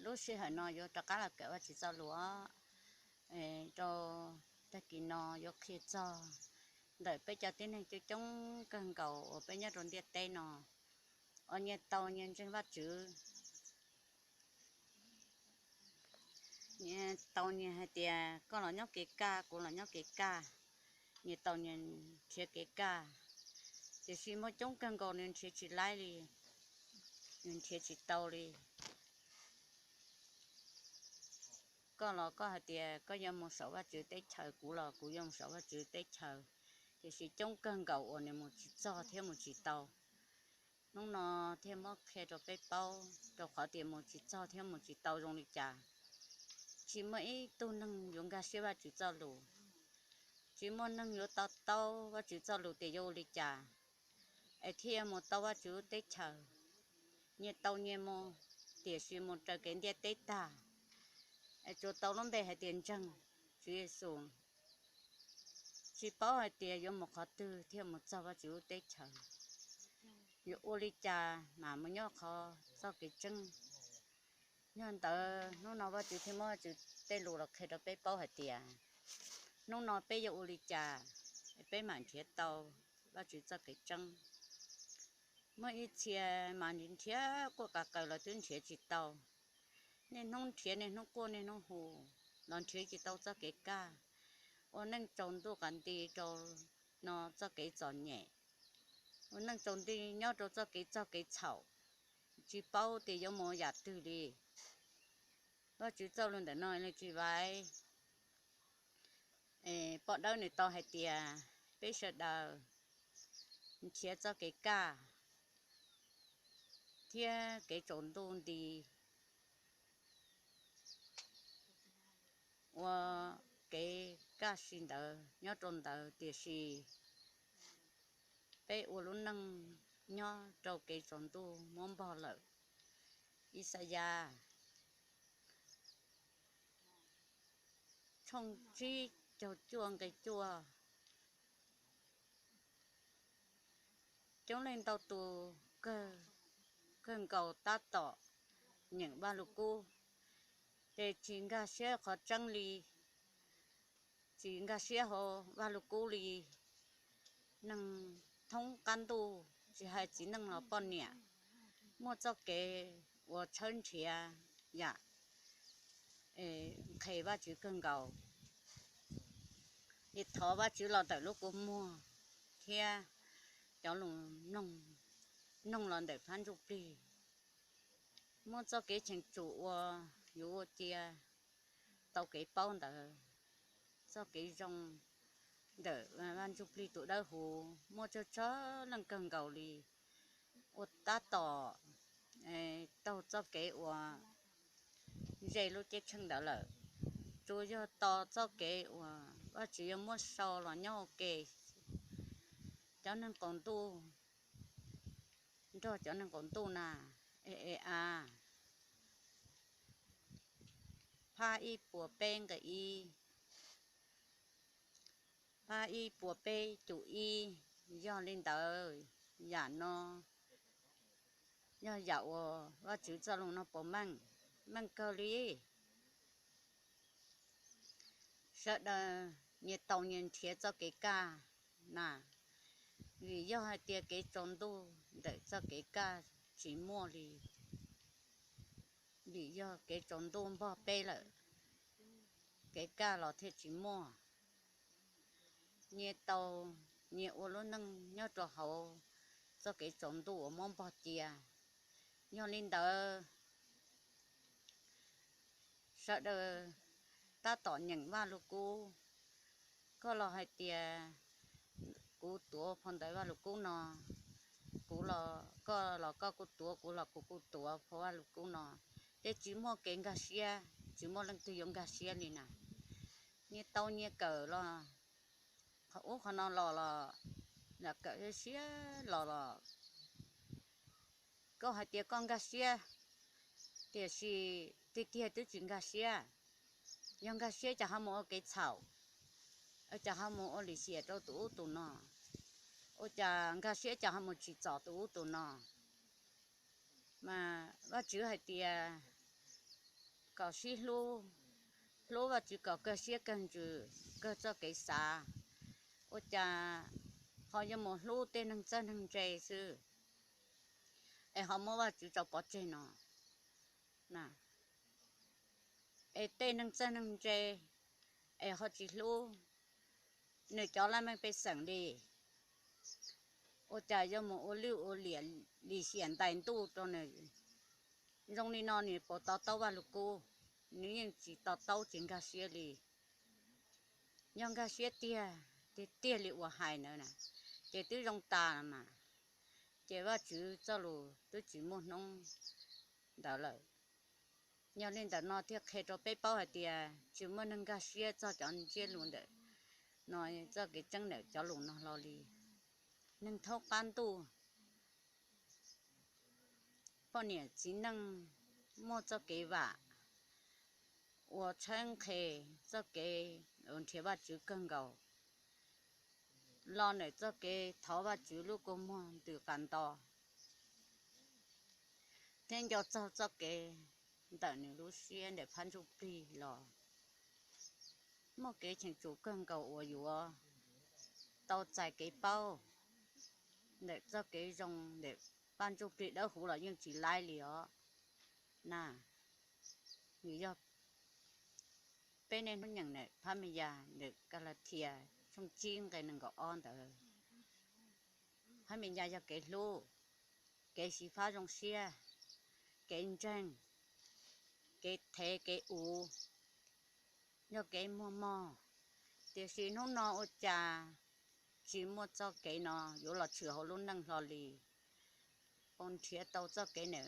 Lub sij hawm no yuav rov qab los kawm Vajtswv txoj lus rau tag kis no yuav qhia txog ntawm peb cov tib neeg coob coob kawg nkaus uas peb nyob rau ntiaj teb no uas nyias tau nyias ntseeg Vajtswv. Nyias tau nyias hais tias koj los nyob kev kaj, kuv los nyob kev kaj, nyias tau nyias nrhiav kev kaj. Tiam sis muaj coob kawg nkaus nws nrhiav tsis laib li, nws nrhiav tsis tau li. Koj los koj hais tias koj yuav mus saum Vajtswv teb chaws, kuv los kuv yuav mus saum Vajtswv teb chaws, tiam sis coob kawg nkaus uas nws mus tsis txog thiab mus tsis tau. Hnub no thiaj muab qhia rau peb paub, rau qhov tias mus tsis txog thiab mus tsis tau zoo li cas. Tsis muaj ib tug neeg yuav nkag siab Vajtswv txoj lus, tsis muaj neeg yuav to taub Vajtswv txoj lus tias yuav ua li cas es thiaj mus tau Vajtswv teb chaws. Nyias tau nyias mus, tiam sis mus raws kev ntiaj teb tag, es tsuas tau lub npe hais tias ntseeg Tswv Yexus, tsis paub hais tias yuav mus qhov twg thiaj mus txog Vajtswv lub teb chaws. Yuav ua li cas mas mus nyob qhov txoj kev tseeb? Yog ntawd hnub no Vajtswv thiaj muab Vajtswv tej lus los qhia rau peb paub hais tias hnub no peb yuav ua li cas peb mam nrhiav tau Vajtswv txoj kev tseeb. Muaj ib txhia mas nrhiav quaj qaws qaws los twb nrhiav tsis tau. Niaj hnub nrhiav, niaj hnub quaj, niaj hnub hu los nrhiav tsis tau txoj kev kaj. Ua neej tsaus ntuj qas nti rau no txoj kev txom nyem, ua neej tsaus nti nyob rau txoj kev txog kev txhaum, tsis paub tias yuav mus yam twg li. Vajtswv txoj lus ntawm no li tsis vaiv. Poj dawb nws tau hais tias peb sawv daws nrhiav txoj kev kaj thiab kev tsaus ntuj nti, ua kev kaj siab ntawd nyob rau ntawd, tiam sis peb ua lub neej nyob rau kev tsaus ntuj muab npog lawm. Ixayas tshooj tsib caug cuaj nqe cuaj. Coob leej ntau tus kawg nkaus tab tom nyeem Vaj Lug Kub, ces tsis nkag siab qhov tseeb li, tsis nkag siab hauv Vaj Lug Kub li. Neeg thoob qab ntuj, tsis hais txiv neej los poj niam, muaj txoj kev uas tshawb nrhiav yam nqhis Vajtswv kawg nkaus, es thov Vajtswv los ntawm lub kua muag thiab cov lus mloog, mloog los ntawm phab ntsuj plig. Muaj txoj kev cheem tsum uas yuav ua cia tau kev paub ntawd, txoj kev zoo ntawm Vaj Ntsuj Plig tus Dawb Huv muaj tsawg tsawg leej kawg nkaus li uas tab tom taug txoj kev uas ze lub ceeb tsheej ntawd lawm. Tsuas yog tos txoj kev uas Vajtswv yuav muab sau los nyob ua ke. Cov neeg qaum ntuj, nrog cov neeg qaum ntuj na, e e a, phab ib puas peb nqe ib, phab ib puas peb cum ib. Yog li ntawd, yam no yog yam uas Vajtswv txoj lus no puas meej? Meej kawg li. Sawv daws nyias tau nyias nrhiav txoj kev kaj na, vim yog hais tias kev tsaus ntuj ntawm txoj kev kaj tsis muaj li, vim yog kev tsaus ntuj npog peb lawm, kev kaj los thiaj tsis muaj. Nyias tau nyias ua lub neej nyob rau hauv txoj kev tsaus ntuj uas muab npog cia. Yog li ntawd, sawv daws tab tom nyeem Vaj Lug Kub. Koj los hais tias kuv tuav phau ntawv Vaj Lug Kub no, kuv los, koj los koj kuj tuav, kuv los kuv kuj tuav phau Vaj Lug Kub no, ces tsis muaj kev nkag siab, tsis muaj leej twg yuav nkag siab li na. Nyias tau nyias kawm los qhov ub qhov no los los, lam kawm siab los los, koj hais tias koj nkag siab, tiam sis tiag tiag twb tsis nkag siab. Yog nkag siab cas ho mus ua kev txhaum, ua cas ho mus ua lim hiam rau tus ub tus no, ua cas nkag siab cas ho mus tsim txom tus ub tus no. Mas Vajtswv hais tias Kom sib hlub, hlub Vajtswv kom kawg siab kawg ntsws kawg txoj kev xav, ua cas ho yuav mus hlub tej neeg txawj neeg ntse xwb, es ho muab Vajtswv tso pov tseg no. Es tej neeg txawj neeg ntse es ho tsis hlub nws cov laj mej pej xeem li, ua cas yuav mus ua lwj ua liam lim hiam ntais ntuj rau nws. Zoo li no nws puas to taub Vaj Lug Kub? Nws yeej tsis to taub tsis nkag siab li. Yog nkag siab tiag tiag li uas hais ntawd na, ces twb zoo tas mas, ces Vajtswv txoj lus twb tsis muaj hnub ntawd lawm. Yog li ntawm no thiaj qhia rau peb paub hais tias tsis muaj neeg nkag siab txog cov ntsiab lus ntawm no, txoj kev tseeb ntawm cov lus no hlo li. Neeg thaub qab ntuj, poj niam txiv neej muaj txoj kev vam uas tshawb nqhis txoj kev nrhiav Vajtswv kawg nkaus, los ntawm txoj kev thov Vajtswv lub kua muag ntws qas nto, thiab nco txog txoj kev ntawm nws lub siab ntawm phab ntsuj plig los muaj kev cheem tsum kawg nkaus uas yuav tau txais kev paub ntawm txoj kev zoo ntawm Vaj Ntsuj Plig Dawb Huv los yeej tsis laib li os na. Nws yog peb nej hnub nyeem ntawm phab me yas ntawm Kalatias tshooj tsib nqe nees nkaum ob ntawd. Phab me yas yog kev hlub, kev xyiv fab zoo siab, kev ntseeg, kev thev kev uv, yog kev muag mog. Tiam sis hnub no ua cas tsis muaj txoj kev no yuav los tshwm hauv lub neej hlo li. Puas nrhiav tau txoj kev ntawm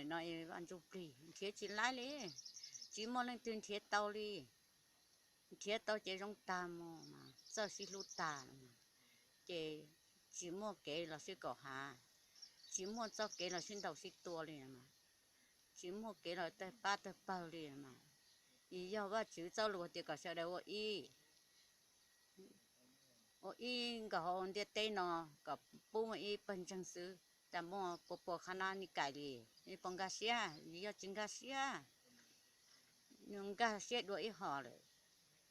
no Vaj Ntsuj Plig? Nrhiav tsis laib li. Tsis muaj leej twg nrhiav tau li. Nrhiav tau ces zoo tag mus mas txawj sib hlub tag, ces tsis muaj kev los sib kaum hav, tsis muaj txoj kev los sib ntaus sib tua li, tsis muaj kev los tawg pab tawg pawg li mas. Yog Vajtswv txoj lus tias kom sawv daws ua ib, ua ib nkaus hauv ntiaj teb no, kom pub muaj ib pawg ntseeg xwb, cas muaj pua pua qhab nab ni kais li. Puas nkag siab? Yog tsis nkag siab, nws nkag siab dua ib hom lawm,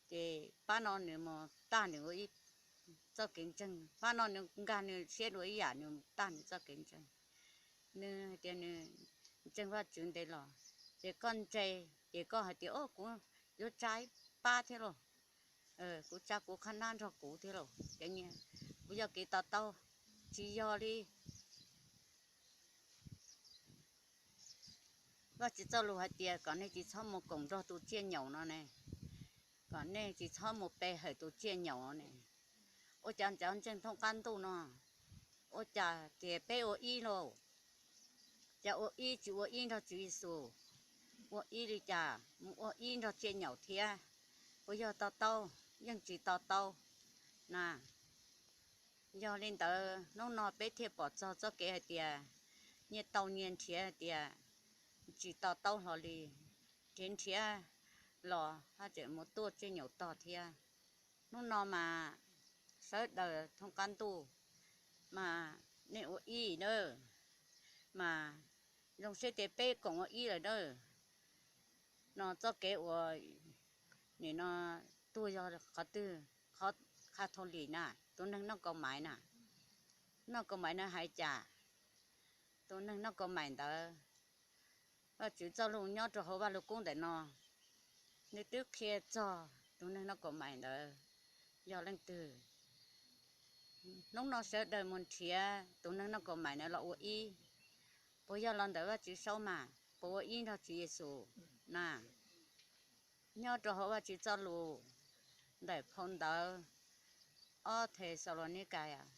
ces pab no nws mus tag nws ua ib txoj kev ntseeg, pab no nws nkag nws siab dua ib yam nws tag nws txoj kev ntseeg. Nws hais tias nws ntseeg Vajtswv ntev los, ces koj ntse, ces koj hais tias, o, kuv yuav tsa ib pab thiab lauj, kuv tsa kuv qhab nab nrog kuv thiab lauj, ces kuv yog kev to taub. Tsis yog li. Vajtswv txoj lus hais tias kom nej tsis txhob mus koom nrog tus tsiaj nyaum no ne, kom nej tsis txhob mus pe hawm tus tsiaj nyaum no ne. Ua cas cov ntseeg thoob qab ntuj no, ua cas tias peb ua ib lauj, cas ua ib tsis ua ib nrog Tswv Yexus, ua ib li cas mus ua ib nrog tsiaj nyaum thiab? Puas yog to taub? Yeej tsis to taub na. Yog li ntawd hnub no peb thiaj pom txog txoj kev hais tias nyias tau nyias nrhiav hais tias tsis to taub hlo li. Nrhiav nrhiav los haj tseem mus tuaj tsiaj nyaum tog thiab. Hnub no mas sawv daws thoob qab ntuj mas nej ua ib na, mas zoo siab tias peb koom ua ib lawm na. No txoj kev uas nim no tuag yog qhov twg? Qhov Khatholik na, tus neeg noj kaus maiv na. Noj kaus maiv na hais cas? Tus neeg noj kaus maiv ntawd, Vajtswv txoj lus nyob rau hauv Vajluskub ntawm no, nws twb qhia txog tus neeg noj kaus maiv ntawd yog leej twg. Hnub no sawv daws mus nrhiav tus neeg noj kaus maiv ntawd los ua ib. Puas yog los ntawm Vajtswv saub mas puas ua ib nrog Tswv Yexus na? Nyob rau hauv Vajtswv txoj lus ntawm phau ntawv ob Thexalaunikais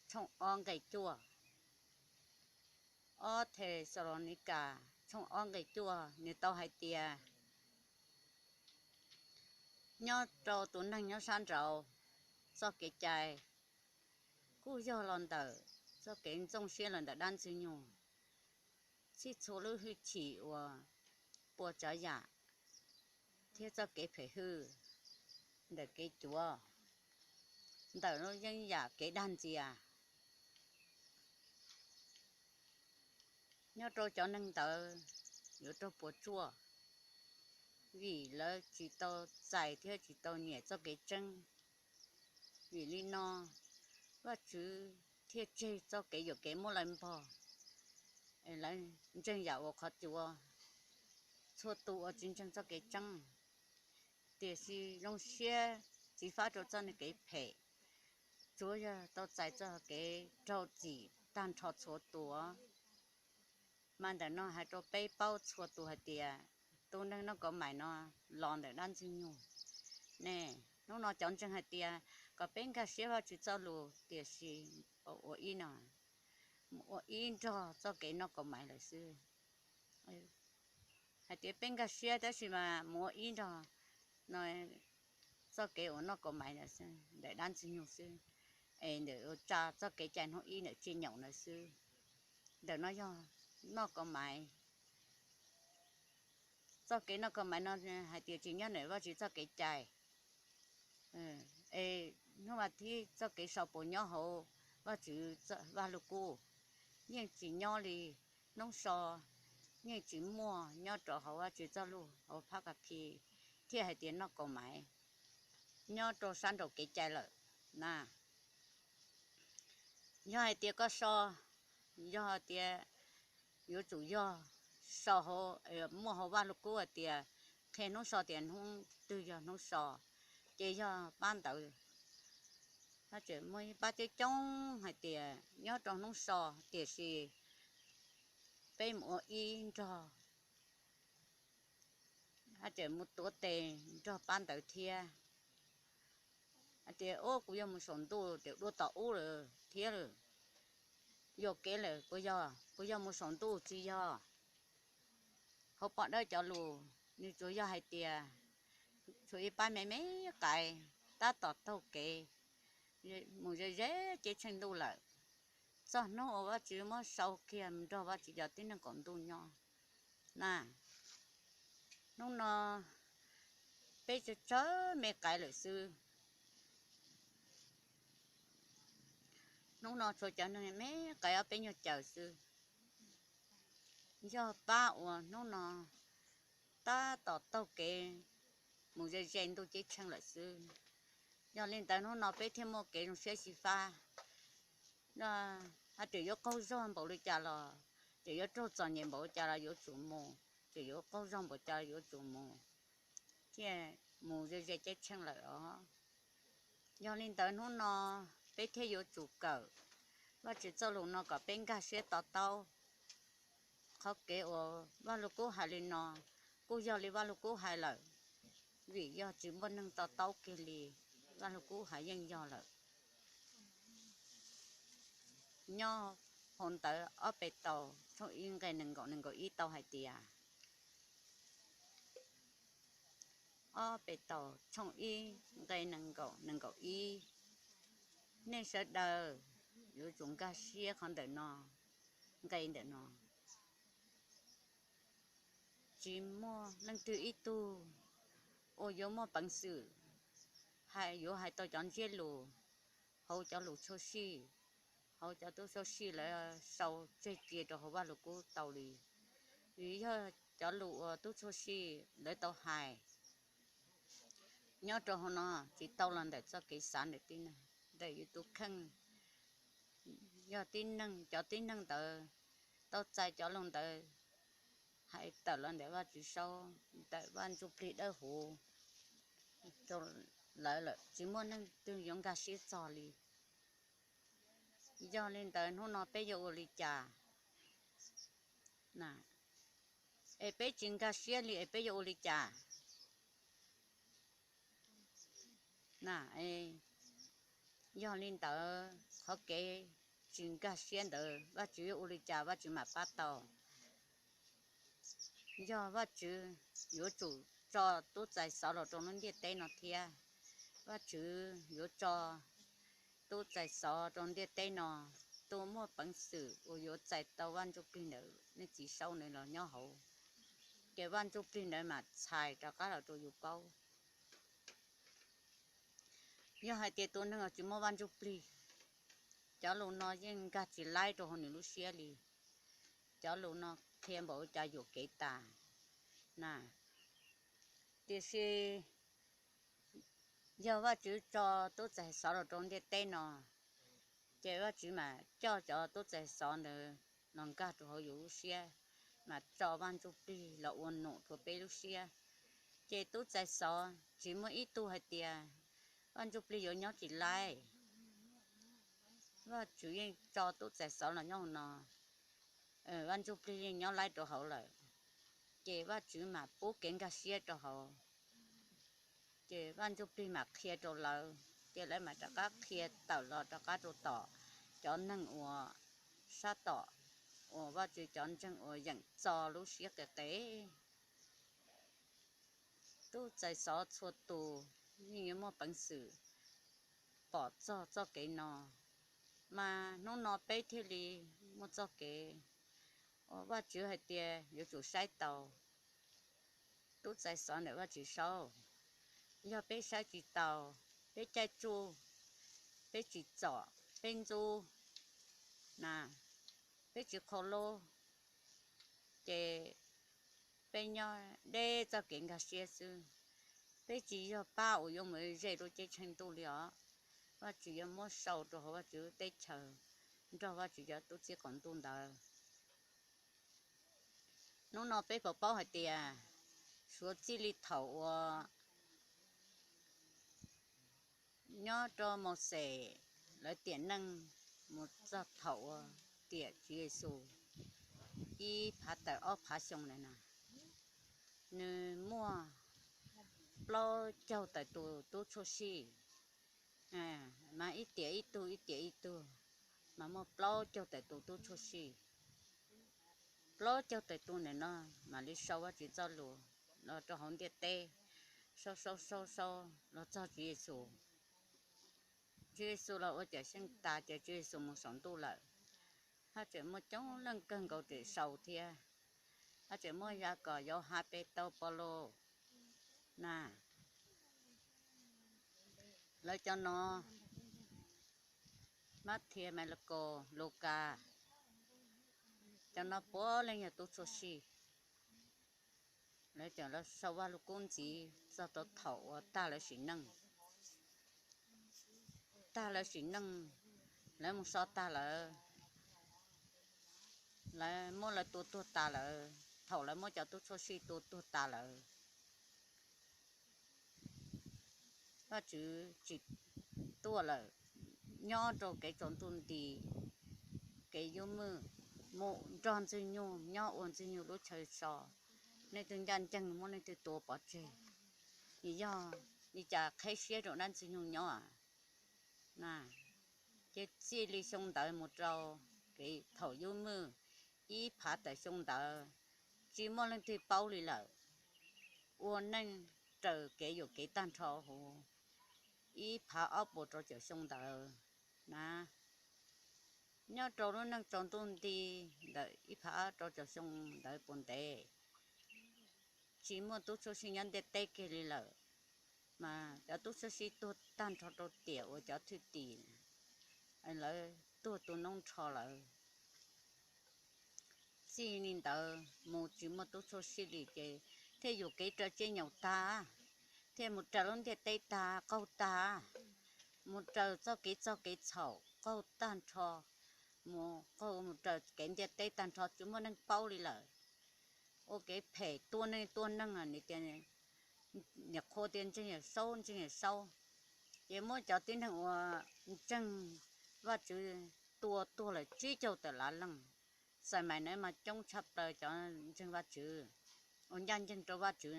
tshooj ob nqe cuaj. Ob Thexalaunikais tshooj ob nqe cuaj nws tau hais tias, nyob rau tus neeg nyob sab nraud, txoj kev cai kuj yog los ntawm txoj kev ntxooj siab los ntawm dab ntxwg nyoog, txhij txhua lub hwj chim uas puas tsav yam, thiab txoj kev phem hwj ntawm kev cuav, ntawm lub yeeb yam kev dag ntxias. Nyob rau cov neeg ntawd yuav raug puas tsuaj, vim lawv tsis tau txais thiab tsis tau nyiam txoj kev tseeb. Vim li no Vajtswv thiaj tseg txoj kev yuam kev muab lawv npog. Lawv ntseeg yam uas qhov cuav, txhua tus uas tsis ntseeg txoj kev tseeb. Tiam sis zoo siab txiv fab rau txoj kev phem, tsuav yog tau txais txoj kev raug txim tag nrho txhua tus. Mas ntawm no hais rau peb paub txhua tus hais tias tus neeg noj kaus mais no los ntawm dab Ntxwg Nyoog ne. Hnub no cov ntseeg hais tias kom peb nkag siab Vajtswv txoj lus, tiam sis ua ib no, mus ua ib nrog txoj kev noj kaus mais lawm xwb. Hais tias peb nkag siab tab sis mas mus ua ib nrog no txoj kev uas noj kaus mais ntawm dab Ntxwg Nyoog xwb, es ntawm ua tsa txoj kev cai hnub ib ntawm tsis nyaum ntawd xwb. Ntawm no yog noj kaus mais. Txoj kev noj kaus mais no hais tias tsis nyob ntawm Vajtswv txoj kev cai. Es hnub vas thib txoj kev so puas nyob hauv Vajtswv Vaj Lug Kub? Yeej tsis nyob li. Hnub so yeej tsis muaj nyob rau hauv Vajtswv txoj lus hauv phab kas khi thiaj hais tias noj kaus mais nyob rau sab nraum kev cai lawm na. Yog hais tias koj so, yog hais tias yuav tsum yog so hauv, muaj hauv Vaj Lug Kub hais tias qhia hnub so tias hnub twg yog hnub so, ces yog pab ntawd. Muaj ib pab coob coob hais tias nyob rau hnub so, tiam sis peb mus ua ib nrog, mus tuav tes nrog pab ntawd thiab. Hais tias, Ub, kuv yog mus saum ntuj ces dua tom ub lawm thiab lawm. Yuam kev lawm, puas yog? Puas yog mus saum ntuj? Tsis yog. Hauv pom dawb cov lus nws tsuas yog hais tias tshuav ib pab me me qais tab tom taug kev mus ze ze ceeb tsheej ntuj lawm. Txog hnub uas Vajtswv muab sau kiag nrog Vajtswv cov tib neeg qaum ntuj nyob na. Hnub no peb tsawg tsawg me qais lawm xwb. Hnub no tshuav cov neeg me qais ob peb nyuag caum xwb. Yog pab uas hnub no tab tom taug kev mus ze ze ntuj ceeb tsheej lawm xwb. Yog li ntawd hnub no peb thiaj muaj kev zoo siab xyiv fab. Hais tias yuav qaug zog npaum li cas los, ces yuav raug txom nyem npaum li cas los yuav tsum mus, ces yuav qaug zog npaum cas los yuav tsum mus, thiaj mus ze ze ceeb tsheej lawm os. Yog li ntawd hnub no peb thiaj yuav tsum kawm Vajtswv txoj lus no kom peb nkag siab to taub. Qhov kev uas Vaj Lug Kub hais li no kuj yog li Vaj Lug Kub hais lawm, vim yog tsis muaj neeg to taub kiag li, Vaj Lug Kub hais yeej yog lawm. Nyob hauv ntawv Ob Petus tshooj ib nqe nees nkaum nees nkaum ib tau hais tias, Ob Petus tshooj ib nqe nees nkaum nees nkaum ib, nej sawv daws yuav tsum nkag siab qhov ntawm no, nqe ntawm no. Tsis muaj leej twg ib tug uas yuav muaj peev xwm hais, yuav hais tau cov ntsiab lus hauv cov lus tshua sij, hauv cov tub tshua sij lawv sau tseg cia rau hauv Vaj Lug Kub tau li. Vim yog cov lus uas tub tshua sij lawv tau hais nyob rau hauv no tsis tau los ntawm txoj kev xav ntawm tib neeg, ntawm yus tus kheej. Yog tib neeg, cov tib neeg ntawd tau txais cov lus ntawd hais tawm los ntawm Vajtswv Saub, ntawm Vaj Ntsuj Plig Dawb Huv rau lawv lawm, tsis muaj leej twg yuav nkag siab txog li. Yog li ntawd hnub no peb yuav ua li cas? Es peb tsis nkag siab li es peb yuav ua li cas? Yog li ntawd qhov kev tsis nkag siab ntawd Vajtswv yuav ua li cas Vajtswv mam pab tau? Yog Vajtswv yuav tsum tso tub txais xov los rau lub ntiaj teb no thiab. Vajtswv yuav tso tub txais xov rau ntiaj teb no, tus muaj peev xwm uas yuav txais tau Vaj Ntsuj Plig ntawd, nej txiv Saub ntawd los nyob hauv, ces Vaj Ntsuj Plig ntawd mam txhais rov qab los rau yus paub. Yog hais tias tus neeg uas tsis muaj Vaj Ntsuj Plig, cov lus no yeej nkag tsis laib rau hauv nws lub siab li. Cov lus no qhia npaum cas yuam kev tas na. Tiam sis yog Vajtswv tso tub txais xov los rau ntiaj teb no, ces Vajtswv mas coj cov tub txais xov ntawd los nkag rau hauv yus lub siab, mas tso Vaj Ntsujplig los ua num rau peb lub siab. Ces tub txais xov tsis muaj ib tug hais tias Vaj Ntsujplig yuav nyob tsis laib. Vajtswv yeej tso tub txais xov los nyob hauv no, Vaj Ntsujplig yeej nyob laib rau hauv lawm. Ces Vajtswv mas pub kev nkag siab rau hauv, ces Vaj Ntsujplig mas qhia rau lawv, ces lawv mas rov qab qhia tawm los rov qab rau tom cov neeg uas sab tom uas Vajtswv cov ntseeg uas yeem txo lub siab qis qis. Tub txais xov txhua tus yeej yuav muaj peev xwm pom txog txoj kev no, mas hnub no peb thiaj li muaj txoj kev uas Vajtswv hais tias yuav tsum saib taus. Tub txais xov ntawm Vajtswv saub, yog peb saib tsis taus, peb caij tsuj, peb tsis txom, peb ntxub, na, peb tsis qhau lub, ces peb nyob deb txoj kev nkag siab xwb. Peb tsis yog pab uas yuav mus ze lub ceeb tsheej ntuj li os. Vajtswv yuav muab sau rau hauv Vajtswv teb chaws nrog Vajtswv cov tub txib qaum ntuj ntawd. Hnub no peb puas paub hais tias suav txij li thaum uas nyob rau Mauxes lawv tiam neej mus txog thaum uas tiam Tswv Yexus ib phav tawm ob phav xyoo na, nws muaj plaub caug tawm tus tub tshua sij, mas ib tiam ib tug ib tiam ib tug, mas muaj plaub caug tawm tus tub tshua sij. Plaub caug tawm tus ntawm no mam li sau Vajtswv txoj lus los rau hauv ntiaj teb, sau sau sau sau los txog Tswv Yexus. Tswv Yexus los ua Cawm Seej tas ces Tswv Yexus mus saum ntuj lawm. Haj tseem muaj coob leej kawg nkaus tseem sau thiab. Haj tseem muaj Yakov, Yauhas, Petus, Paulus na, lawv cov no, Mathias, Malakaus, Lukas, cov no puav leej yog tub tshua sij. Lawv cov los sau Vaj Lug Kub ntxiv txog rau thaum uas tag lawv sim neej. Tag lawv sim neej, lawv mus so tag lawm, lawv muab lawv tua tuag tas lawm. Thaum lawv muab cov tub tshua sij tua tuag tas lawm, Vajtswv tsis tuaj lawm, nyob rau kev tsaus ntuj nti, kev yub mwj, mus nrog Ntxwg Nyoog nyob ua Ntxwg Nyoog lub chaw so. Leej twg ncaj ncees muab leej twg tua pov tseg. Yog li cas qheb siab rau dab Ntxwg Nyoog nyob? Ces txij li xyoo ntawd mus rau kev thaum yub mwj ib phav tawm xyoo ntawd, tsis muaj leej twg paub li lawm. Ua neej raws kev yuam kev tag nrho huv ib phav ob puas rau caum xyoo ntawd na. Nyob rau lub neej tsaus ntuj nti ntawm ib phav ob rau caum xyoo ntawd puas ntev, tsis muaj tub tshua sij nyob ntiaj teb kiag li lawm. Mas cov tub tshua sij tuag tag nrho rau tiam uas cov thwj tim lawv tuag tu noob nrho lawm. Txij li ntawd mus tsis muaj tub tshua sij li ces thiaj yuam kev raws tsev nyaum tag, thiaj mus raws lub ntiaj teb tag qaug tag, mus raws txoj kev txog kev txhaum qaug tag nrho, mus qaug mus raws kev ntiaj teb tag nrho tsis muaj neeg paub li lawm. Ua kev phem tua neeg tua neeg, niam qhua tias ntseeg Yawm Saub ntseeg Yawm Saub, ces muab cov tib neeg uas ntseeg Vajtswv tua tuag lawm tsib caug tawm lav leej. Xais mais na mas coob tshaj plaws cov ntseeg Vajtswv uas ncaj ncees rau Vajtswv,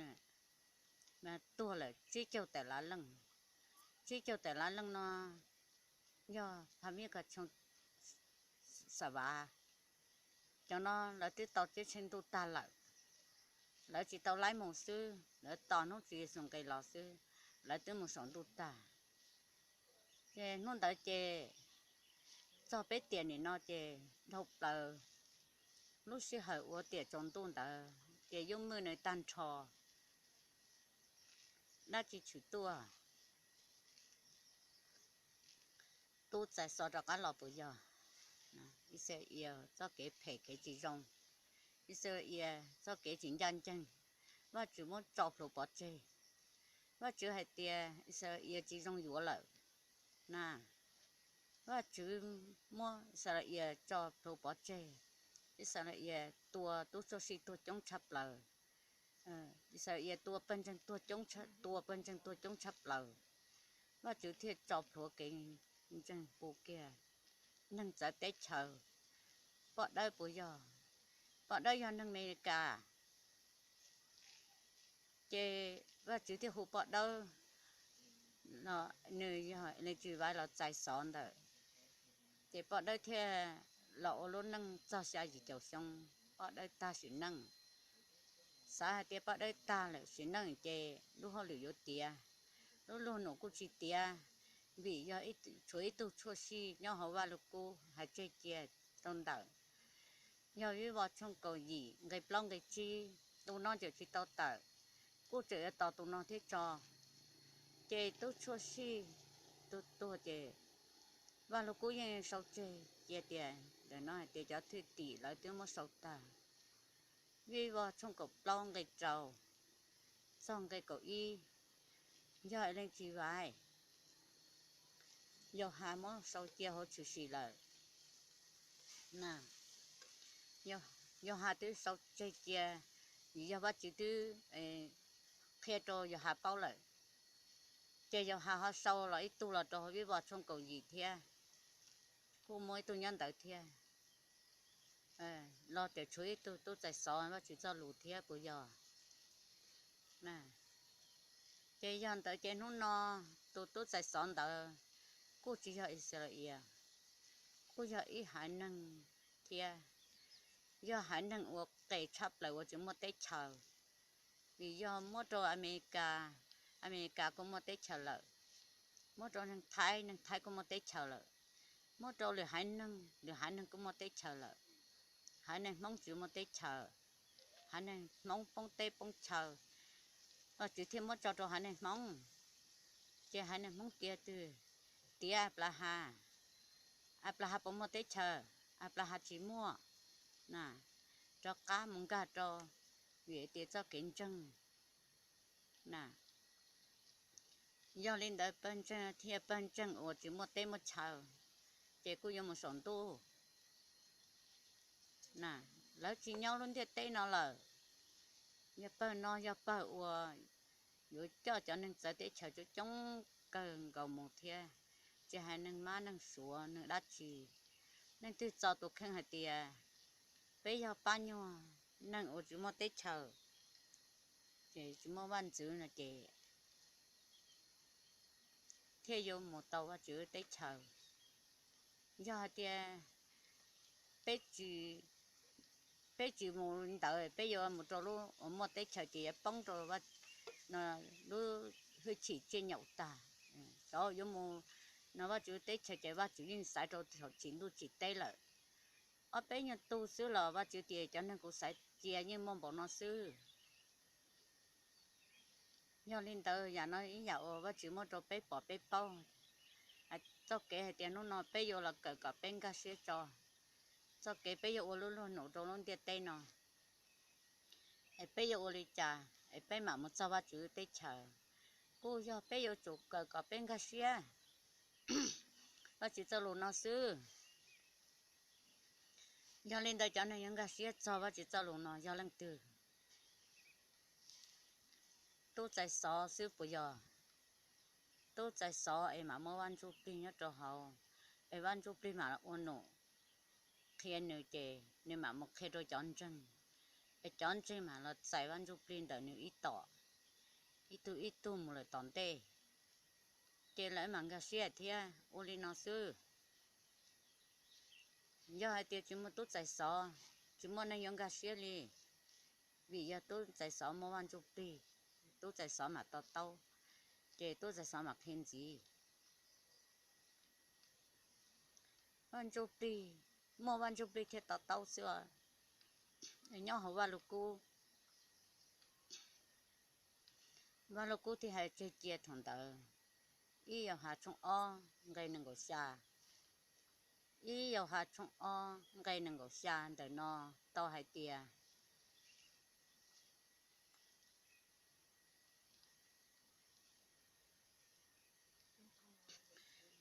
tuag lawm tsib caug tawm lav leej. Tsib caug tawm lav leej no yog pha mib ka tshoo xa vav. Cov no lawv twb tau ceeb tsheej ntuj tag lawm, lawv tsis tau laib mus xwb, lawv tos hnub Tswv Yexus nqis los xwb, lawv twb mus saum ntuj tag. Ces hnub ntawd ces txog peb tiam nim no ces dhau plaws lub sij hawm ua tiam tsaus ntuj ntawd ces yub mwj nws tag nrho, dab tsi tshwm tuaj? Tub txais xov rov qab los puas yog? Ixayees txoj kev phem kev tsis zoo, Ixayees txoj kev tsis ncaj ncees, Vajtswv muab tso plhuav pov tseg. Vajtswv hais tias Ixayees tsis zoo yuav lawm na. Vajtswv muab Ixayees tso plhuav pov tseg. Ixayees tua tub txuag sij tuag coob tshaj plaws. Ixayees tua pawg ntseeg tuag coob, tua pawg ntseeg tuag coob tshaj plaws. Vajtswv thiaj tso plhuav kev ntseeg hu kiag neeg txawv teb chaws. Poj Dawb puas yog? Poj Dawb yog neeg Amelikas. Ces Vajtswv thiaj hu Poj Dawb, nws yog Ellen G. White los txais xov ntawm. Ces Poj Dawb thiaj los ua lub neej txog xya yim caum xyoo, Poj Dawb tag sim neej. Xav hais tias Poj Dawb tag lawm sim neej ces lub hauj lwm yuav tiav, lub luag num kuj tsis tiav, vim yog tshuav ib tug txuag sij nyob hauv Vaj Lug Kub hais tseg cia rau ntawm. Yog Vij Vos tshooj kaum yim nqe plaub nqe tsib, tus no tseem tsis tau tawm, kuj tseem yuav tos tus no thiab tso. Ces tub txuag sij tuag tuag ces Vaj Lug Kub yeej sau tseg cia tias ntawm no hais tias cov thwj tim lawv twb muab sau tag. Vij Vos tshooj kaum plaub nqe rau txog nqe kaum ib, yog Ellen G. White, Yauhas muab sau cia hauv tshwm sim lawm. Yauhas twb sau tseg cia, yog Vajtswv twb qhia rau Yauhas paub lawm. Ces Yauhas ho sau los ib tug los rau hauv Vij Vos tshooj kaum yim thiab, kuj muaj ib tug nyob ntawd thiab. Los tias tshuav ib tug tub txais xov Vajtswv txoj lus thiab puas yog? Ces yog ntawd ces hnub no tus tub txais xov ntawd kuj tsis yog Ixayees, kuj yog ib haiv neeg thiab, yog haiv neeg uas qes tshaj plaws uas tsis muaj teb chaws. Vim yog muab rau Amelikas, Amelikas kuj muaj teb chaws lawm. Muab rau neeg Thaib, neeg Thaib kuj muaj teb chaws lawm. Muab rau lwm haiv neeg, lwm haiv neeg kuj muaj teb chaws lawm. Haiv neeg Hmoob tsis muaj teb chaws, haiv neeg Hmoob poob teb poob chaw, Vajtswv thiaj muab tso rau haiv neeg Hmoob. Ces haiv neeg Hmoob tiav twg? Tiav Anplahas. Anplahas puas muaj teb chaws? Anplahas tsis muaj. Rov qab mus nkag rau, vim tias txoj kev ntseeg. Yog li ntawd pawg ntseeg thiab pawg ntseeg uas tsis muaj teb muaj chaw, ces kuj yuav mus saum ntuj. Lawv tsis nyob lub ntiaj teb no lawm. Yog pawg no yog pawg uas yuav coj cov neeg txawv teb chaws coob coob kawg nkaus mus thiab, tsis hais neeg Mab neeg Suav neeg dab tsi. Leej twg txo tus kheej hais tias peb yog pab nyuag neeg uas tsis muaj teb chaws, ces tsis muaj vaj ntxwv no ces thiaj yuav mus tau Vajtswv teb chaws. Yog hais tias peb tsis, peb tsis mus li ntawd, peb yuav mus rau lub uas muaj teb chaws ces yuav poob rau lub hwj chim tsiaj nyaum tag. Cov yuav mus no Vajtswv teb chaws ces Vajtswv yeej xaiv rau thaum tsim ntuj tsim teb lawm. Ob peb nyuag tug xwb los Vajtswv tias cov neeg kuv xaiv cia yeej muaj npaum no xwb. Yog li ntawd yam no ib yam uas Vajtswv muab rau peb pom peb paub, txoj kev hais tias hnub no peb yuav los kawm kom peb nkag siab tso, txoj kev peb yuav ua lub luag num rau lub ntiaj teb no, es peb yuav ua li cas es peb mam mus txog Vajtswv teb chaws, kuj yog peb yuav tsum kawm kom peb nkag siab Vajtswv txoj lus no xwb. Yog li ntawd cov neeg yuav nkag siab txog Vajtswv txoj lus no yog leej twg? Tub txais xov xwb puas yog? Tub txais xov es mam muab Vaj Ntsuj Plig nyob rau hauv, es Vaj Ntsuj Plig mam ua num qhia nws ces nws mam mus qhia rau cov ntseeg, es cov ntseeg mam los txais Vaj Ntsuj Plig ntawm nws ib tom, ib tug ib tug mus lawm tom ntej, ces lawv mam nkag siab thiab. Ua li no xwb. Yog hais tias tsis muaj tub txais xov, tsis muaj neeg yuav nkag siab li, vim yog tub txais xov muaj Vaj Ntsuj Plig, tub txais xov mam to taub, ces tub txais xov mam qhia ntxiv. Vaj Ntsuj Plig, muaj Vaj Ntsuj Plig thiaj to taub xwb. Nyob hauv Vaj Lug Kub, Vaj Lug Kub thiaj hais tseg cia thaum ntawd, ib Yauhas tshooj ob nqe nees nkaum xya, ib Yauhas tshooj ob nqe nees nkaum xya ntawm no tau hais tias,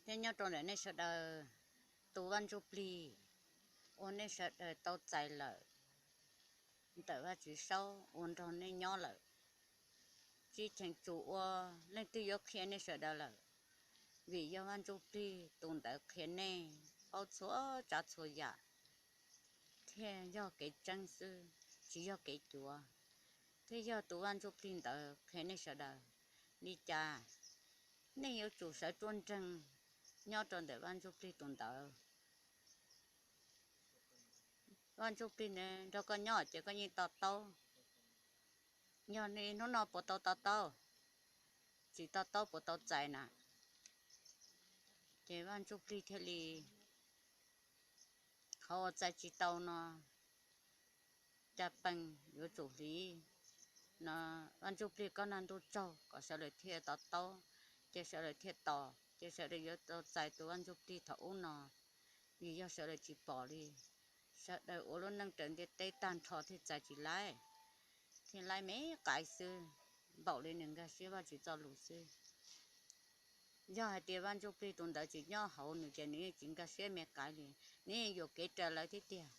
Thiab nyob rau ntawm nej sawv daws, tus Vaj Ntsuj Plig uas nej sawv daws tau txais lawm ntawm Vaj Tswv Saub uas nrog nej nyob lawm, tsis cheem tsum ua leej twg yuav qhia nej sawv daws lawm, vim yog Vaj Ntsuj Plig tus ntawd qhia nej paub txhua tsav txhua yam, thiaj yog kev tseeb xwb, tsis yog kev cuav, thiaj yog tus Vaj Ntsuj Plig ntawd qhia nej sawv daws. Li cas nej yuav tsum sawv ruaj nreeg nyob rau ntawm Vaj Ntsuj Plig tus ntawd. Vaj Ntsuj Plig nrog koj nyob ces koj yeej to taub. Yog hnub no puas tau to taub? Tsis to taub puas tau txais na? Ces Vaj Ntsuj Plig thiaj li, qhov uas txais tsis tau no, cas pees yuav tsum hliv no. Vaj Ntsuj Plig koj nag ntuj tsaug kom sawv daws thiaj to taub, ces sawv daws thiaj tos, ces sawv daws yuav tau txais tus Vaj Ntsuj Plig thaum ub no. Vim yog sawv daws tsis pom li, sawv daws ua lub neej raws ntiaj teb tag nrho thiaj txais tsis laib, thiaj laib me qaiv xwb, npaum li nws nkag siab Vaj Tswv txoj lus xwb. Yog hais tias Vaj Ntsuj Plig tus ntawd tsis nyob hauv nws ces nws yeej tsis nkag siab me qaiv li, nws yeej yuam kev raws lawv thiab tiag.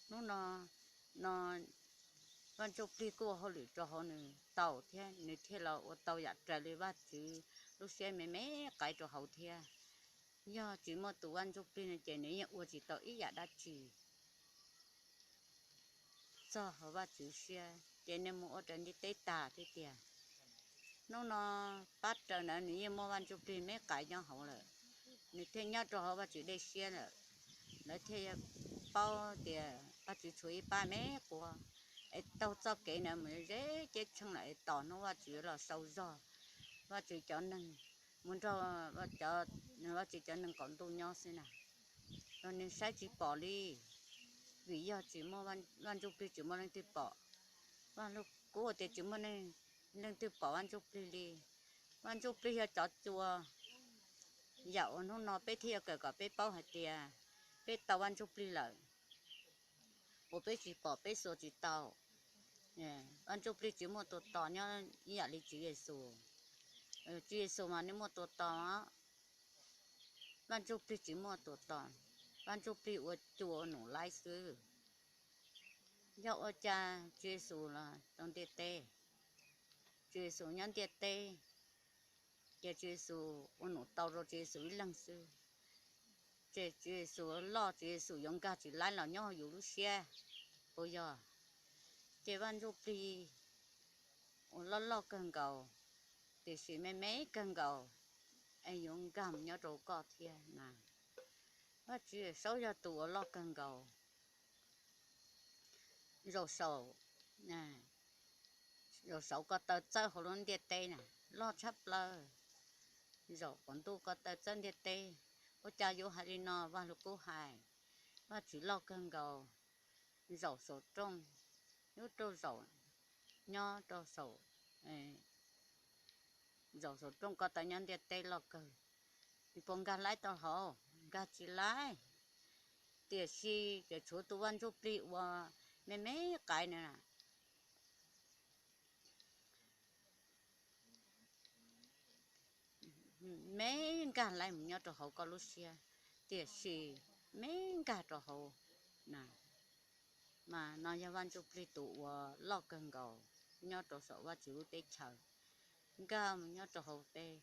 Hnub no, no Vaj Ntsuj Plig kuj ua hauj lwm rau hauv nws tau thiab, nws thiaj los ua tau yam raws li Vaj Tswv lub siab me me qaiv rau hauv thiab. Yog tsis muaj tus Vaj Ntsuj Plig no ces nws yeej ua tsis tau ib yam dab tsi txog hauv Vaj Tswv siab, ces nws mus ua raws ntiaj teb tag thiab tiag. Hnub no pab raws ntawd nws yeej muaj Vaj Ntsuj Plig me qaiv nyob hauv lawm, nws thiaj nyob rau hauv Vaj Tswv dej siab lawm. Lawv thiaj paub tias Vaj Tswv tshuav ib pab me quav, es taug txoj kev ntawd mus ze ceb tsheej lawm es tos hnub Vaj Tswv los sau zog, Vaj Tswv cov neeg mus nrog Vaj Tswv cov neeg qaum ntuj nyob xwb na. Los nws saib tsis pom li, vim yog tsis muaj, Vaj Ntsuj Plig tsis muaj leej twg pom. Vaj Lug Kub tias tsis muaj leej twg pom Vaj Ntsuj Plig li. Vaj Ntsuj Plig yog cov cua, yam uas hnub no peb thiaj yuav kawm kom peb paub hais tias peb tau Vaj Ntsuj Plig lawm, uas peb tsis pom peb xuas tsis tau. Vaj Ntsuj Plig tsis muaj tus tos nyob ib yam li Tswv Yexus. Tswv Yexus mas nws muaj tus tos, Vaj Ntsuj Plig tsis muaj tus tos. Vaj Ntsuj Plig ua cua ua num laib xwb. Yog ua cas Tswv Yexus los rau ntiaj teb, Tswv Yexus nyob ntiaj teb, ces Tswv Yexus ua num tau rau Tswv Yexus ib leeg xwb, ces Tswv Yexus loj, Tswv Yexus yuav nkag tsis laib los nyob hauv yus lub siab, puas yog? Ces Vaj Ntsuj Plig uas loj loj kawg nkaus, tiam sis me me kawg nkaus, es yuav nkag mus nyob rau koj thiab na. Vaj Tswv Saub yog tus uas loj kawg nkaus, zaum saum, zaum saum ko taw txawb hauv lub ntiaj teb na, loj tshaj plaws, zaum qaum ntuj ko taw txawb ntiaj teb. Ua cas yuav hais li no? Vaj Lug Kub hais, Vaj Tswv loj kawg nkaus, zaum saum rooj, nyob rau zaum, nyob rau saum, zaum saum rooj ko taw nyob ntiaj teb loj kawg, puas nkag laib tau hauv? Nkag tsis laib. Tiam sis ces tshuav tus Vaj Ntsuj Plig uas me me qaiv na, me nkag laib mus nyob rau hauv koj lub siab, tiam sis me nkag rau hauv na. Mas no yog Vaj Ntsuj Plig tus uas loj kawg nkaus nyob rau saum Vaj Tswv lub teb chaws, nkag mus nyob rau hauv peb.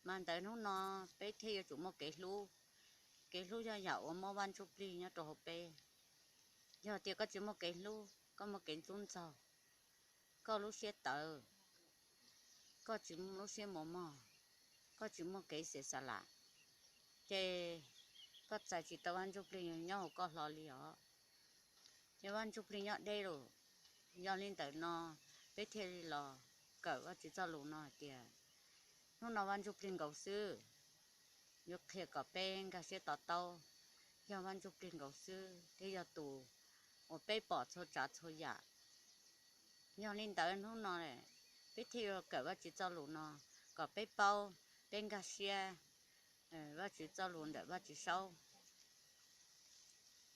Mas ntawd hnub no peb thiaj yuav tsum muaj kev hlub. Kev hlub yog yam uas muaj Vaj Ntsuj Plig nyob rau hauv peb. Yog tias koj tsis muaj kev hlub, koj muaj kev ntxub ntxaug, koj lub siab tawv, koj tsis muaj lub siab mos mog, koj tsis muaj kev xes xa lam, ces koj txais tsis tau Vaj Ntsuj Plig nyob hauv koj hlo li os. Ces Vaj Ntsuj Plig nyob deb lawm. Yog li ntawd no, peb thiaj li los kawm Vaj Tswv txoj lus no hais tias, hnub no Vaj Ntsuj Plig nkaus xwb, yuav qhia kom peb nkag siab to taub, yog Vaj Ntsuj Plig nkaus xwb thiaj yog tus uas peb pom txhua tsav txhua yam. Yog li ntawd hnub no peb thiaj yuav kawm Vaj Tswv txoj lus no kom peb paub, peb nkag siab Vaj Tswv txoj lus ntawm Vaj Tswv Saub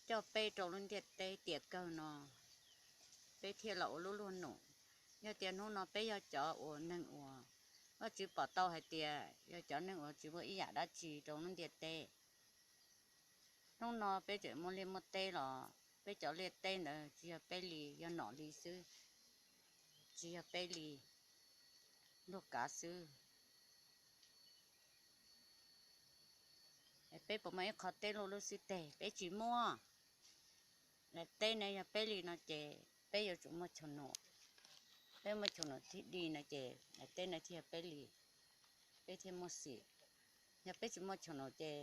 coj peb rau lub ntiaj teb tiam kawg no, peb thiaj los ua lub luag num. Yog tias hnub no peb yog cov uas neeg uas Vajtswv pom tau hais tias yog cov neeg uas tsis muaj ib yam dab tsi rau lub ntiaj teb. Hnub no peb tseem muaj liaj muaj teb los peb cov liaj teb ntawd tsis yog peb li, yog nom li xwb, tsis yog peb li, luag kav xwb. Peb puas muaj ib qho teb luaj lub xib teg? Peb tsis muaj. Daim teb no yog peb li no ces peb yuav tsum muaj chaw num. Peb muaj chaw num thiaj li no ces daim teb no thiaj yog peb li, peb thiaj muaj xim. Yog peb tsis muaj chaw num ces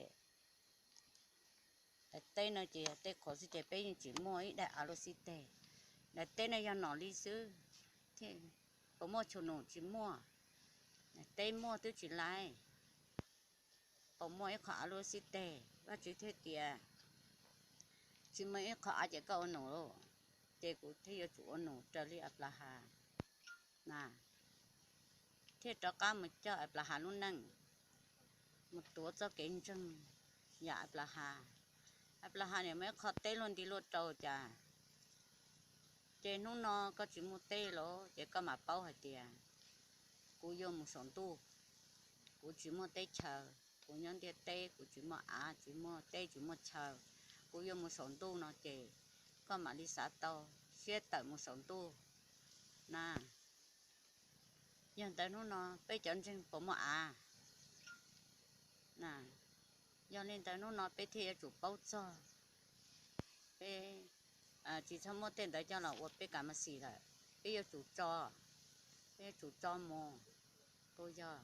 daim teb no ces yog tej qhov xwb ces peb yeej tsis muaj ib daim av luaj xib teg. Daim teb no yog nom li xwb, puas muaj chaw num? Tsis muaj. Daim teb muaj twb tsis laiv, puas muaj ib qho av luaj xib teg? Vajtswv thiaj tias, tsis muaj ib qho av ces koj ua num lauj. Ces kuv thiaj yuav tsum ua num raws li Anplahas na, thiaj rov qab mus coj Anplahas lub neej, mus tuav txoj kev ntseeg yam Anplahas. Anplahas niam muaj ib qho teb luaj nti luaj rau cas, ces hnub no koj tsis muaj teb los ces koj mam paub hais tias kuv yuav mus saum ntuj, kuv tsis muaj teb chaws, kuv nyob ntiaj teb kuv tsis muaj av tsis muaj teb tsis muaj chaw, kuv yuav mus saum ntuj no ces koj mam li xav tau siab tawm mus saum ntuj na. Yog ntawd hnub no peb cov ntseeg puas muaj av? Yog li ntawd hnub no peb thiaj yuav tsum paub txog, peb tsis txhob muab tej ntawd coj los ua peb kav mas xis lawm. Peb yuav tsum tso, peb yuav tsum tso mus, rau yog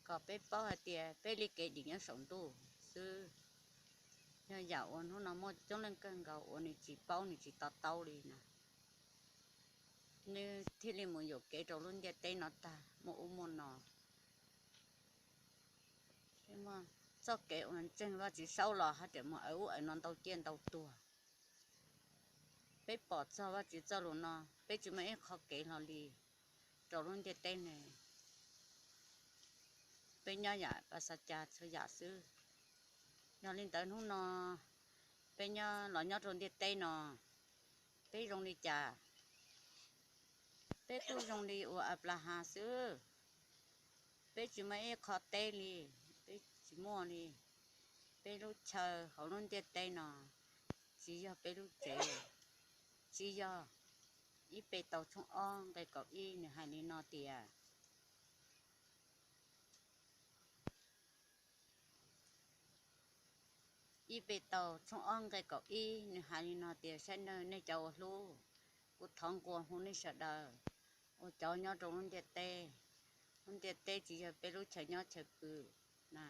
kom peb paub hais tias peb li kev dim nyob saum ntuj xwb. Yog yam uas hnub no muaj coob leej kawg nkaus uas nws tsis paub nws tsis to taub li na, nws thiaj li mus yuam kev rau lub ntiaj teb no tag muaj ub muaj no. Txoj kev uas ntseeg Vajtswv saub los haj tseem mus aws ub aws no ntau ciaj ntau tuag. Peb pom txog Vajtswv txoj lus no, peb tsis muaj ib qho kev hlo li rau lub ntiaj teb ne. Peb nyob yam pas xav cas txhua yam xwb. Yog li ntawd hnub no peb nyob los nyob rau ntiaj teb no, peb zoo li cas? Peb kuj zoo li uas Anplahas xwb, peb tsis muaj ib qho teb li, peb tsis muaj li. Peb lub chaw hauv lub ntiaj teb no tsis yog peb lub tsev, tsis yog. Ib Petus tshooj ob nqe kaum ib nws hais li no tias, ib Petus tshooj ob nqe kaum ib nws hais li no tias, saib nawb nej cov uas hlub, kuv thov nquas hu nej sawv daws uas cov nyob rau lub ntiaj teb. Lub ntiaj teb tsis yog peb lub chaw nyob chaw pw na,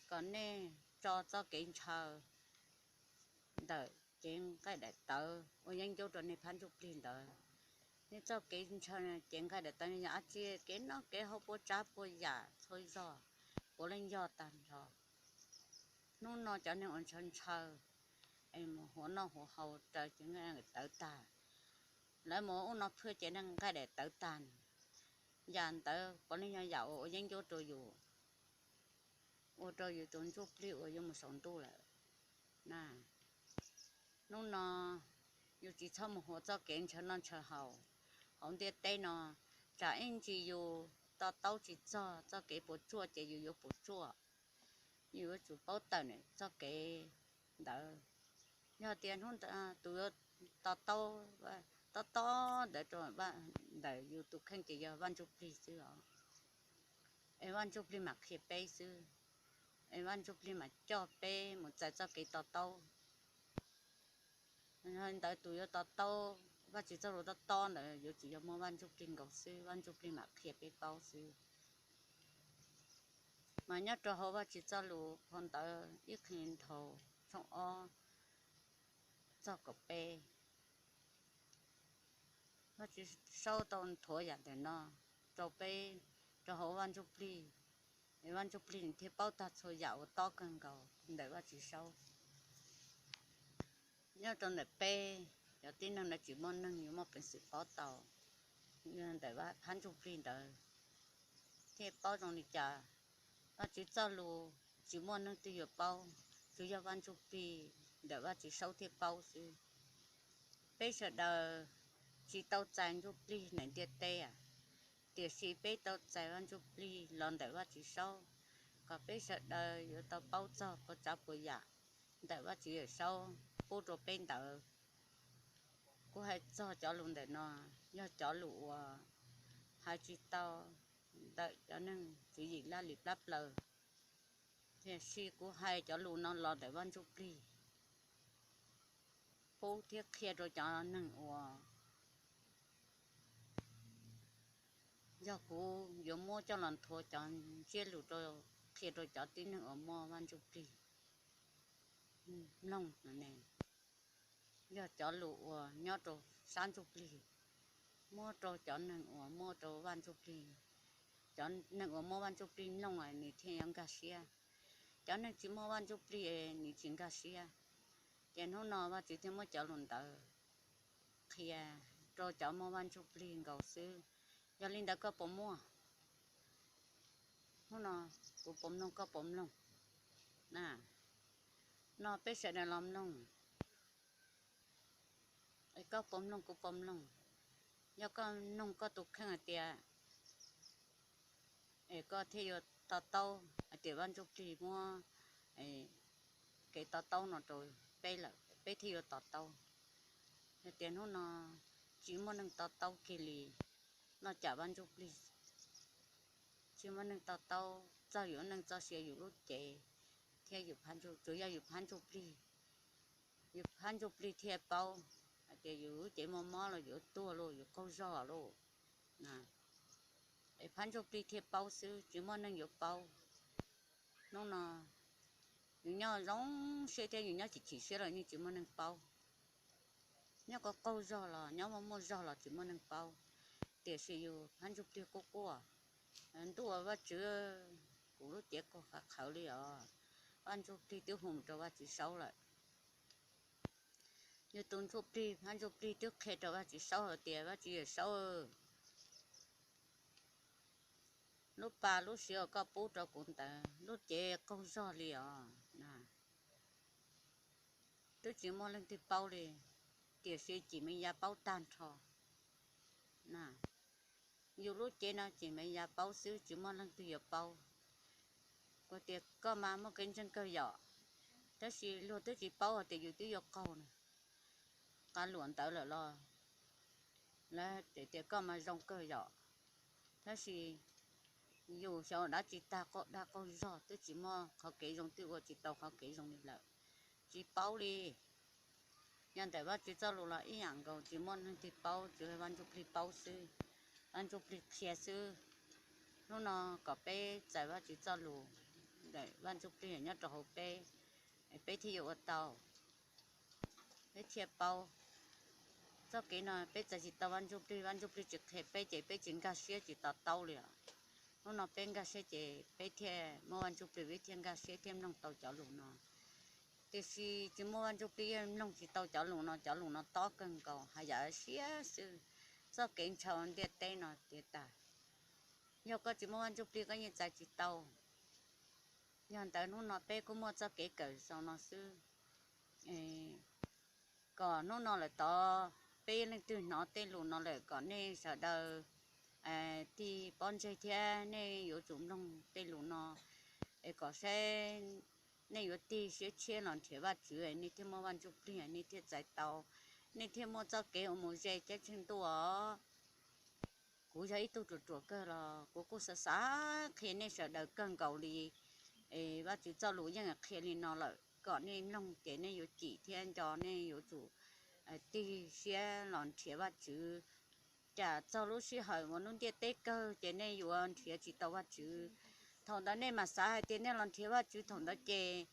kom nej tso txoj kev ntshaw ntawm cev nqaij daim tawv uas yeeb ncuab rau nej phab ntsuj plig ntawd. Nej txoj kev ntshaw cev nqaij daim tawv yog dab tsi? Kev noj kev haus, puas tsav puas yam txhua zog, puav leej yog tag nrho. Hnub no cov neeg uas ntshaw ntshaw es mus huav noj huav haus raws cev nqaij daim tawv tag, lawv mus ua ub no phwj cev nqaij daim tawv tag, yam ntawd puav leej yog yam uas ua yeeb ncuab rau yus, ua rau yus tus ntsuj plig uas yuav mus saum ntuj lawm. Hnub no yus tsis txhob mus huav txoj kev ntshaw noj ntshaw haus hauv ntiaj teb no, tsam ib ntsis yus to taub tsis txog txoj kev puas tsuaj ces yus yuav puas tsuaj. Yus yuav tsum paub tawm txoj kev ntawd. Yog tias hnub tus yuav to taub, to taub ntawd rau ntawm yus tus kheej ces yog Vaj Ntsuj Plig xwb os. Es Vaj Ntsuj Plig mam qhia peb xwb, es Vaj Ntsuj Plig mam coj peb mus txais txoj kev to taub. Ntawd tus yuav to taub Vajtswv txoj lus tob tob ntawd yuav tsum yog muaj Vaj Ntsuj Plig nkaus xwb, Vaj Ntsuj Plig mam qhia peb paub xwb. Mas nyob rau hauv Vajtswv txoj lus phau ntawv Ib Qhia Nthau tshooj ob txog kaum peb, Vajtswv Saub tau nthuav yam ntawm no rau peb, rau hauv Vaj Ntsuj Plig, es Vaj Ntsuj Plig nws thiaj paub tag txhua yam uas tob kawg nkaus ntawm Vajtswv Saub. Nyob rau ntawm peb cov tib neeg no tsis muaj neeg yuav muaj peev xwm paub tau, ntawm phab Ntsuj Plig ntawd thiaj paub zoo li cas. Vajtswv txoj lus tsis muaj neeg twg yuav paub, tsuas yog Vaj Ntsuj Plig ntawm Vajtswv Saub thiaj paub xwb. Peb sawv daws tsis tau txais Ntsuj Plig ntawm ntiaj teb, Tiam sis peb tau txais Vaj Ntsuj Plig los ntawm Vajtswv Saub, kom peb sawv daws yuav tau paub txog puas tsav puas yam ntawm Vajtswv Yawm Saub pub rau peb ntawd. Kuv hais txog cov lus ntawm no, yog cov lus uas hais tsis tau ntawm cov neeg tswv yim laj lim plab plaws, tiam sis kuv hais cov lus no los ntawm Vaj Ntsuj Plig pub thiab qhia rau cov neeg uas yog kuv yuav muab coj los nthuav cov ntsiab lus rau, qhia rau cov tib neeg uas muaj Vaj Ntsuj Plig mloog. Yog cov lus uas nyob rau sab ntsuj plig, muab rau cov neeg uas muaj rau Vaj Ntsuj Plig, cov neeg uas muaj Vaj Ntsuj Plig mloog nws thiaj yuav nkag siab. Cov neeg tsis muaj Vaj Ntsuj Plig nws tsis nkag siab. Ces hnub no Vajtswv thiaj muab cov lus ntawd qhia rau cov muaj Vaj Ntsuj Plig nkaus xwb. Yog li ntawd koj puas muaj? Hnub no kuv puas mloog koj puas mloog? No peb sawv daws los mloog, koj puas mloog kuv puas mloog. Yog koj mloog koj tus kheej hais tias, es koj thiaj yuav to taub hais tias Vaj Ntsuj Plig muab kev to taub no rau peb lawm, peb thiaj yuav to taub. Yog tias hnub no tsis muaj neeg to taub kiag li, noj cam Vaj Ntsuj Plig, tsis muaj neeg to taub txog yus neej txoj sia, yus lub cev thiab yus, tsuas yog yus phab ntsuj plig, yus phab ntsuj plig thiaj paub hais tias yus lub cev muaj mob los yus tuag lauj, yus qaug zog lauj. Es phab ntsuj plig thiaj paub xwb, tsis muaj neeg yuav paub. Hnub no yus nyob zoo siab thiab yus nyob chim chim siab los yeej tsis muaj neeg paub. Nyob qaug qaug zog los nyob muaj muaj zog los tsis muaj neeg paub, tiam sis yus phab ntsuj plig quaj quaj, ntuj Vajtswv, kuv lub cev qaug qhawv qhawv li os. Vaj Ntsuj Plig twb hu mus rau Vajtswv Saub lawm. Yus tus ntsuj plig, phab ntsuj plig twb qhia rau Vajtswv Saub hais tias, Vajtswv Yawm Saub, lub pa lub siav uas koj pub rau kuv ntawd lub cev qaug zog li os. Twb tsis muaj leej twg paub li, tiam sis Cim Me Ya paub tag nrho. Yus lub cev no Cim Me Ya paub xwb, tsis muaj leej twg yuav paub. Kuv tias koj mas muaj kev ntseeg kawg yom, tab sis luag twb tsis paub hais tias yus twb yuav qaug na. Qab luam ntawd lawm los lawv hais tias koj mas zoo kawg yom, tab sis yus xyov dab tsi tag, qaug dag qaug zog twb tsis muaj qhov kev zoo, twb ua tsis tau qhov kev zoo li lawm, tsis paub li. Nyob ntawm Vajtswv txoj lus los ib yam nkaus, tsis muaj leej twg paub, tsuas yog Vaj Ntsuj Plig paub xwb, Vaj Ntsuj Plig qhia xwb. Hnub no kom peb txais Vajtswv txoj lus ntawm Vaj Ntsuj Plig nyob rau hauv peb, peb thiaj yuav ua tau, peb thiaj paub. Txoj kev no peb txais tsis tau Vaj Ntsuj Plig, Vaj Ntsuj Plig tsis qhia peb ces peb tsis nkag siab tsis to taub li os. Hnub no peb nkag siab ces peb thiaj muaj Vaj Ntsuj Plig, peb thiaj nkag siab thiaj mloog tau cov lus no. Tiam sis tsis muaj Vaj Ntsuj Plig yeej mloog tsis tau cov lus no, cov lus no tob kawg nkaus, haj yam siab xwb. Txoj kev ntshaw ntiaj teb no tiav tas, yog koj tsis muaj Vaj Ntsuj Plig koj yeej txais tsis tau. Yog ntawd hnub no peb kuj muaj txoj kev kawm zoo no xwb, kom hnub no lawm tod peb leej twg hnov tej lus no lawm kom nej sawv daws tig pob ntseg thiab nej yuav tsum mloog tej lus no, es kom saib nej yuav tig siab tshiab los nrhiav Vajtswv, nej thiaj muaj Vaj Ntsuj Plig, nej thiaj txais tau, nej thiaj muaj txoj kev ua mus ze ceeb tsheej ntuj os. Kuv yog ib tug ruam ruam kawg los kuv kuj xav xav qhia nej sawv daws kawg nkaus li. Es Vajtswv txoj lus yeej qhia li no lawm, kom nej mloog ces nej yuav cim thiab nco, nej yuav tsum tig siab los nrhiav Vajtswv. Cas txog lub sij hawm uas lub ntiaj teb kawg ces nej yuav nrhiav tsis tau Vajtswv. Thaum ntawd nej mam xav hais tias nej los nrhiav Vajtswv, thaum ntawd ces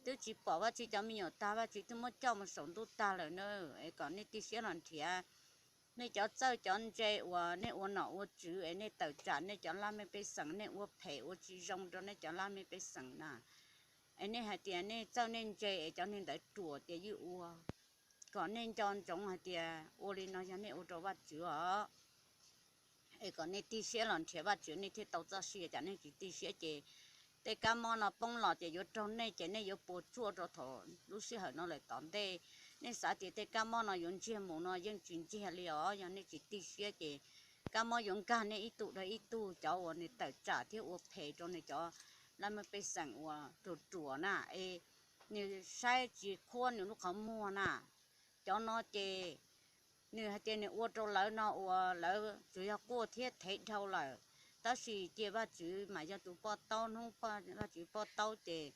twb tsis pom Vajtswv cov me nyuam tag, Vajtswv twb muab coj mus saum ntuj tag lawm na. Es kom nej tig siab los nrhiav. Nej cov txawj cov ntse uas nej ua nom ua tswv es nej tawm tsam nej cov laj mej pej xeem, nej ua phem ua tsis zoo rau nej cov laj mej pej xeem na, es nej hais tias nej txawj nej ntse es cov neeg ntawd ruam tias ywj ua, kom nej nco ntsoov hais tias ua li no yog nej ua rau Vajtswv os. Es kom nej tig siab los nrhiav Vajtswv nej thiaj tau txoj sia, cas nej tsis tig siab ces tej kab mob no poob los ces yuav raug nej ces nej yuav puas tsuaj rau thaum lub sij hawm no lawm tom ntej. Nej xav tias tej kab mob no yuav ntsiag mus no yeej tsis ntsiag li os, yog nej tsis tig siab ces kab mob yuav nkag nej ib tug dhau ib tug. Cov uas nws tawm tsam thiab ua phem rau nws cov laj mej pej xeem uas ruam ruam na, es nws saib tsis qhuab nws lub qhov muag na, cov no ces nws hais tias nws ua rau lawv no uas lawv tsuas yog quaj thiab thev dhau lawm. Tab sis cia Vajtswv mas yog tus poj taub, hnub Vajtswv poj taub ces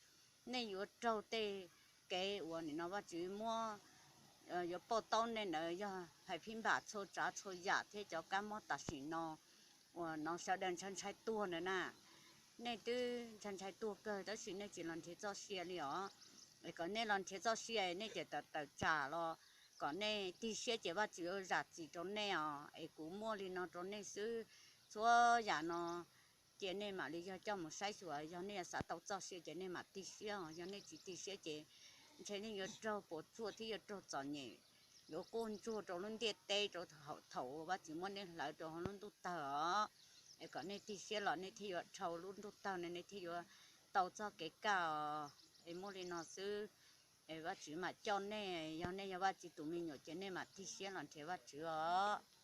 nej yuav raug tej kev uas nim no Vajtswv muab yuav poj taub nej ntawd yog hais phib npam txhua tsav txhua yam thiab cov kab mob tam sim no uas no sawv daws ntshai ntshai tuag ntawd na. Nej twb ntshai ntshai tuag kawg tab sis nej tsis los nrhiav txoj sia li os. Es kom nej los nrhiav txoj sia, nej ces tawm tawm tsam los kom nej tig siab ces Vajtswv zam txim rau nej os. Es kuv muaj li no rau nej xwb, txhua yam no cia nej mam li yog coj mus saib xyuas, yog nej xav tau txoj sia ces nej mam tig siab os, yog nej tsis tig siab ces ntshe nej yuav raug puas tsuaj thiab yuav raug txom nyem, yuav quaj ntsuag rau lub ntiaj teb rau thaum Vajtswv muab nej hlawv rau hauv lub ntuj tawg os. Es kom nej tig siab los nej thiaj yuav dhau lub ntuj tawg no, nej thiaj yuav tau txoj kev kaj os. Es muaj li no xwb, es Vajtswv mam coj nej, yog nej yog Vajtswv tus me nyuam ces nej mam tig siab los nrhiav Vajtswv os.